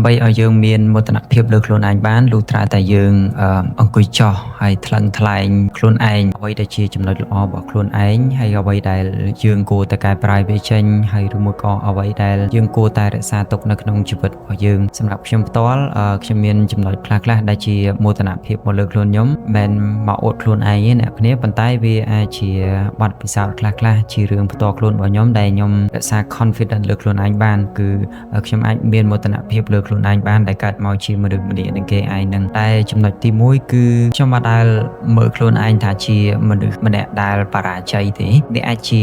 ដើម្បីឲ្យយើងមានមោទនភាពលើខ្លួនឯងបានលុះត្រាតែយើងអង្គុយចោះហើយថ្លឹងថ្លែងខ្លួនឯងអ្វីដែលជាចំណុចល្អរបស់ខ្លួនឯងហើយអ្វីដែលយើងគួរតែកែប្រែវាចេញហើយឬមួយក៏អ្វីដែលយើងគួរតែរក្សាទុកនៅក្នុងជីវិតរបស់យើងសម្រាប់ខ្ញុំផ្ទាល់ខ្ញុំមានចំណុចខ្លះៗដែលជាមោទនភាពមកលើខ្លួនខ្ញុំមិនមកអួតខ្លួនឯងទេអ្នកគ្នាប៉ុន្តែវាអាចជាបទពិសោធន៍ខ្លះៗជារឿងផ្ទាល់ខ្លួនរបស់ខ្ញុំដែលខ្ញុំរក្សា confidence លើខ្លួនឯងបានគឺខ្ញុំអាចមានមោទនភាពលើខ្លួនឯងបានដែលកើតមកជាមនុស្សម្នាក់នឹងគេឯងនឹងតែចំណុចទី1គឺខ្ញុំមិនដែលមើលខ្លួនឯងថាជាមនុស្សម្នាក់ដែលបរាជ័យទេនេះអាចជា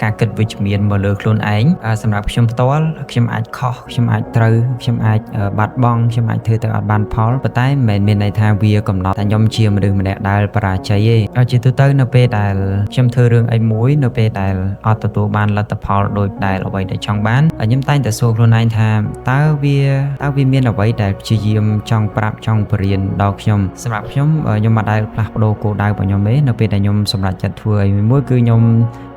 ការគិតវិជ្ជមានមកលើខ្លួនឯងសម្រាប់ខ្ញុំផ្ទាល់ខ្ញុំអាចខុសខ្ញុំអាចត្រូវខ្ញុំអាចបាត់បង់ខ្ញុំអាចធ្វើទៅអត់បានផលប៉ុន្តែមិនមែនមានន័យថាវាកំណត់ថាខ្ញុំជាមនុស្សម្នាក់ដែលបរាជ័យទេជាទូទៅនៅពេលដែលខ្ញុំធ្វើរឿងអីមួយនៅពេលដែលអត់ទទួលបានលទ្ធផលដូចដែលអ្វីដែលចង់បានខ្ញុំតែងតែសួរខ្លួនឯងថាតើវាមានអ្វីដែលព្យាយាមចង់ប្រាប់ចង់បរៀនដល់ខ្ញុំសម្រាប់ខ្ញុំខ្ញុំមិនដែលផ្លាស់ប្ដូរគោលដៅរបស់ខ្ញុំទេនៅពេលដែលខ្ញុំសម្រេចចិត្តធ្វើអីមួយគឺខ្ញុំ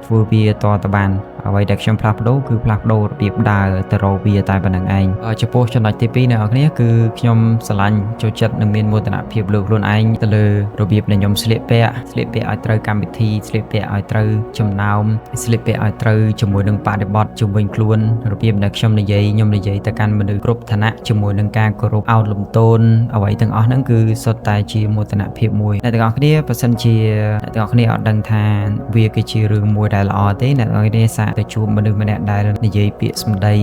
ធ្វើវាតទៅបានអ្វីដែលខ្ញុំផ្លាស់ប្ដូរគឺផ្លាស់ប្ដូររបៀបដើរទៅរកវាតែប៉ុណ្្នឹងឯងចំពោះចំណុចទី2អ្នកនរគ្នាគឺខ្ញុំស្រឡាញ់ចូលចិត្តនឹងមានមោទនភាពលើខ្លួនឯងទៅលើរបៀបដែលខ្ញុំស្លៀកពាក់ស្លៀកពាក់ឲ្យត្រូវកម្មវិធីស្លៀកពាក់ឲ្យត្រូវចំណោមស្លៀកពាក់ឲ្យត្រូវជាមួយនឹងបរិបទជំវិញខ្លួនរបៀបដែលខ្ញុំនិយាយខ្ញុំនិយាយទៅកាន់មនុស្សគ្រប់ឋានៈជាមួយនឹងការគោរពអោនលំទោនអ្វីទាំងអស់ហ្នឹងគឺសុទ្ធតែជាមោទនភាពមួយអ្នកទាំងអស់គ្នាបើសិនជាអ្នកទាំងអស់គ្នាអត់ដឹងថាវាគឺជារឿងមួយដែលល្អទេអ្នកទាំងអស់គ្នាសាកទៅជួបមនុស្សម្នាក់ដែលនិយាយពាក្យសម្ដី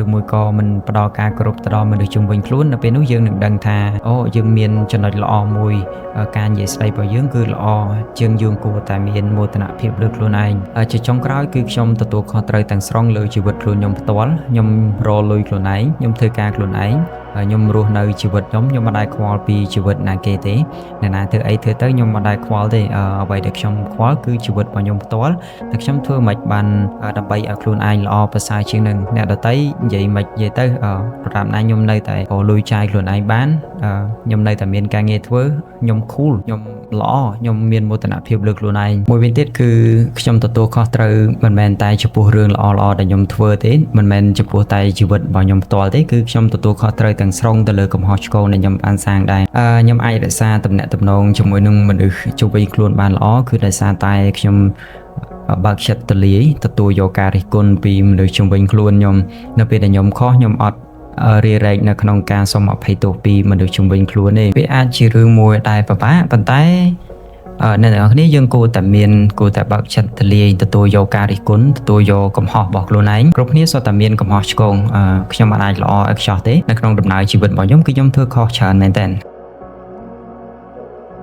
ឬមួយក៏មិនផ្ដល់ការគោរពទៅដល់មនុស្សជុំវិញខ្លួននៅពេលនោះយើងនឹងដឹងថាអូយើងមានចំណុចល្អមួយការនិយាយស្ដីរបស់យើងគឺល្អជាងយើងគួរតែមានមោទនភាពលើខ្លួនឯងជាចុងក្រោយគឺខ្ញុំទទួលខុសត្រូវទាំងស្រុងលើជីវិតខ្លួនខ្ញុំផ្ទាល់ខ្ញុំរកលុយខ្លួនឯងខ្ញុំធ្វើការខ្លួនឯងខ្ញុំរស់នៅជីវិតខ្ញុំខ្ញុំមិនដែលខ្វល់ពីជីវិតណាគេទេអ្នកណាធ្វើអីធ្វើទៅខ្ញុំមិនដែលខ្វល់ទេអ្វីដែលខ្ញុំខ្វល់គឺជីវិតរបស់ខ្ញុំផ្ទាល់តែខ្ញុំធ្វើមិនបានដើម្បីឲ្យខ្លួនឯងល្អប្រសើរជាងនឹងអ្នកដទៃនិយាយមិននិយាយទៅដរាបណាខ្ញុំនៅតែរកលុយចាយខ្លួនឯងបានខ្ញុំនៅតែមានការងារធ្វើខ្ញុំ cool ខ្ញុំល្អខ្ញុំមានមោទនភាពលើខ្លួនឯងមួយវិញទៀតគឺខ្ញុំទទួលខុសត្រូវមិនមែនតែចំពោះរឿងល្អៗដែលខ្ញុំធ្វើទេមិនមែនចំពោះតែជីវិតរបស់ខ្ញុំផ្ទាល់ទេគឺខ្ញុំទទួលខុសត្រូវទាំងស្រុងទៅលើកំហុសឆ្គងដែលខ្ញុំបានសាងដែរខ្ញុំអាចរក្សាទំនាក់ទំនងជាមួយនឹងមនុស្សជុំវិញខ្លួនបានល្អគឺដោយសារតែខ្ញុំបើកចិត្តទលាយទទួលយកការរិះគន់ពីមនុស្សជុំវិញខ្លួនខ្ញុំនៅពេលដែលខ្ញុំខុសខ្ញុំអត់រារែកនៅក្នុងការសុំអភ័យទោសពីមនុស្សជុំវិញខ្លួនទេវាអាចជារឿងមួយដែលពិបាកប៉ុន្តែអ្នកទាំងអស់គ្នាយើងគួរតែមានគួរតែបើកចិត្តទលាយទទួលយកការរិះគន់ទទួលយកកំហុសរបស់ខ្លួនឯងគ្រប់គ្នាសុទ្ធតែមានកំហុសឆ្គងខ្ញុំមិនអាចល្អឥតខ្ចោះទេនៅក្នុងដំណើរជីវិតរបស់ខ្ញុំគឺខ្ញុំធ្វើខុសច្រើនមែនទែន។